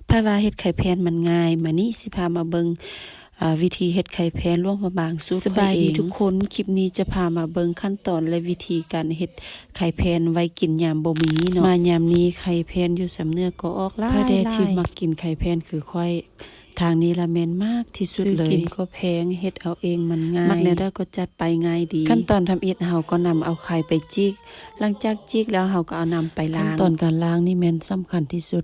ໃຜວ່າເຮັດໄຂ່ແຜ່ນມັນງ່າຍ, ມານີ້ຊິພາມາເບິ່ງ ເອີ ວິທີເຮັດໄຂ່ແຜ່ນຫຼວງພະບາງສູດຂ້ອຍເອງ. ສະບາຍດີທຸກຄົນ, ຄລິບນີ້ຈະພາມາເບິ່ງຂັ້ນຕອນ ແລະ ວິທີການເຮັດໄຂ່ແຜ່ນໄວ້ກິນຍາມບໍ່ມີເນາະ. ມາຍາມນີ້ໄຂ່ແຜ່ນຢູ່ຊຳເໜືອກໍອອກຫຼາຍໆ. ໃຜແດ່ທີ່ມັກກິນໄຂ່ແຜ່ນຄືຂ້ອຍ, ທາງນີ້ລະແມ່ນມັກທີ່ສຸດເລີຍ. ຊື້ກິນກໍແພງ, ເຮັດເອົາເອງມັນງ່າຍ, ມັກແນວໃດກໍຈັດໄປ, ງ່າຍດີ. ຂັ້ນຕອນທຳອິດເຮົາກໍນຳເອົາໄຂ່ໄປຈີກ, ຫຼັງຈາກຈີກແລ້ວເຮົາກໍເອົານຳໄປລ້າງ. ຂັ້ນຕອນການລ້າງນີ້ແມ່ນສຳຄັນທີ່ສຸດ.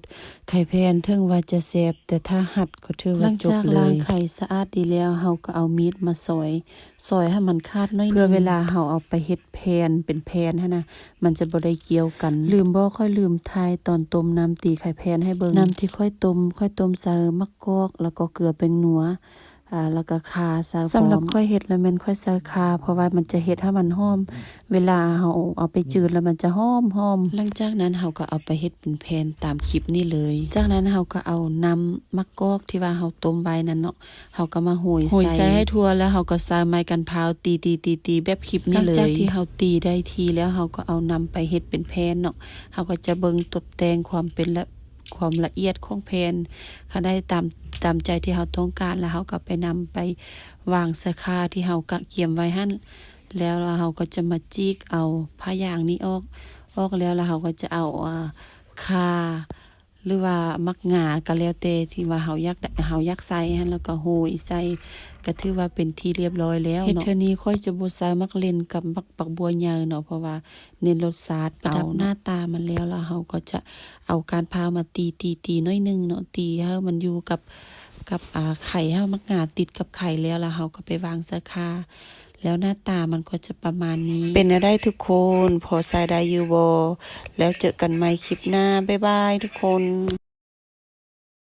ໄຂ່ແຜ່ນເຖິງວ່າຈະແຊບ, ແຕ່ຖ້າຫັດກໍຖືວ່າຈົບເລີຍ. ຫຼັງຈາກລ້າງໄຂ່ສະອາດດີແລ້ວ, ເຮົາກໍເອົາມີດມາຊອຍ, ຊອຍໃຫ້ມັນຂາດໜ້ອຍໜຶ່ງ ເພື່ອເວລາເຮົາເອົາໄປເຮັດແຜ່ນເປັນແຜ່ນຫັ້ນນະ, ມັນຈະບໍ່ໄດ້ກ່ຽວກັນ. ລືມບອກ, ຂ້ອຍລືມຖ່າຍຕອນຕົ້ມນ້ຳຕີໄຂ່ແຜ່ນໃຫ້ເບິ່ງ. ນ້ຳທີ່ຂ້ອຍຕົ້ມ, ຂ້ອຍຕົ້ມໃສ່ໝາກກອກ ແລ້ວກໍເກືອແປ້ງນົວ ອາ ແລ້ວກໍຂ່າໃສ່ພ້ອມ. ສຳລັບຂ້ອຍເຮັດລະແມ່ນຂ້ອຍໃສ່ຂ່າ, ເພາະວ່າມັນຈະເຮັດໃຫ້ມັນຫອມ, ເວລາເຮົາເອົາໄປຈືນລະມັນຈະຫອມໆ. ຫຼັງຈາກນັ້ນເຮົາກໍເອົາໄປເຮັດເປັນແຜ່ນຕາມຄລິບນີ້ເລີຍ. ຈາກນັ້ນເຮົາກໍເອົານ້ຳໝາກກອກທີ່ວ່າເຮົາຕົ້ມໄວ້ນັ້ນເນາະ, ເຮົາກໍມາໂຮຍ ໂຮຍໃສ່ ໃສ່ໃຫ້ທົ່ວ ແລ້ວເຮົາກໍໃຊ້ໄມ້ກັນພາວຕີໆໆໆ ແບບຄລິບນີ້ເລີຍ. ຫຼັງຈາກທີ່ເຮົາຕີໄດ້ທີ່ແລ້ວ, ເຮົາກໍເອົານຳໄປເຮັດເປັນແຜ່ນເນາະ. ເຮົາກໍຈະເບິ່ງຕົບແຕ່ງຄວາມເປັນລະ ຄວາມລະອຽດຂອງແຜ່ນ, ຄັນໄດ້ຕາມ ຕາມໃຈທີ່ເຮົາຕ້ອງການແລ້ວ, ເຮົາກໍໄປນຳໄປວາງໃສ່ຂ່າທີ່ເຮົາກະກຽມໄວ້ຫັ້ນ. ແລ້ວເຮົາກໍຈະມາຈີກເອົາຜ້າຢາງນີ້ອອກ, ອອກແລ້ວ ແລ້ວເຮົາກໍຈະເອົາ ອາ ຂ່າ ຫຼືວ່າໝາກງາກໍແລ້ວແຕ່ທີ່ວ່າເຮົາຢາກ ເຮົາຢາກໃສ່ຫັ້ນ ແລ້ວກໍໂຮຍໃສ່ ກໍຖືວ່າເປັນທີ່ລຽບຮ້ອຍແລ້ວເນາະ. ເຮັດເທື່ອນີ້ຂ້ອຍຈະບໍ່ໃສ່ໝາກເລັ່ນກັບໝາກ ໝາກບົວໃຫຍ່ເນາະ ເພາະວ່າເນັ້ນລົດຊາດເອົາເນາະ. ປະດັບໜ້າຕາມັນແລ້ວ ແລ້ວເຮົາກໍຈະເອົາກ້ານພ້າວມາຕີໆໆໜ້ອຍໜຶ່ງເນາະ, ຕີໃຫ້ມັນຢູ່ກັບ ກັບ ອາ ໄຂ່, ໃຫ້ໝາກງາຕິດກັບໄຂ່ແລ້ວ ແລ້ວເຮົາກໍໄປວາງໃສ່ຂ່າ ແລ້ວໜ້າຕາມັນກໍຈະປະມານນີ້. ເປັນແນວໃດທຸກຄົນ? ພໍໃຊ້ໄດ້ຢູ່ບໍ່? ແລ້ວເຈີກັນໃໝ່ຄລິບໜ້າ. ບາຍບາຍທຸກຄົນ.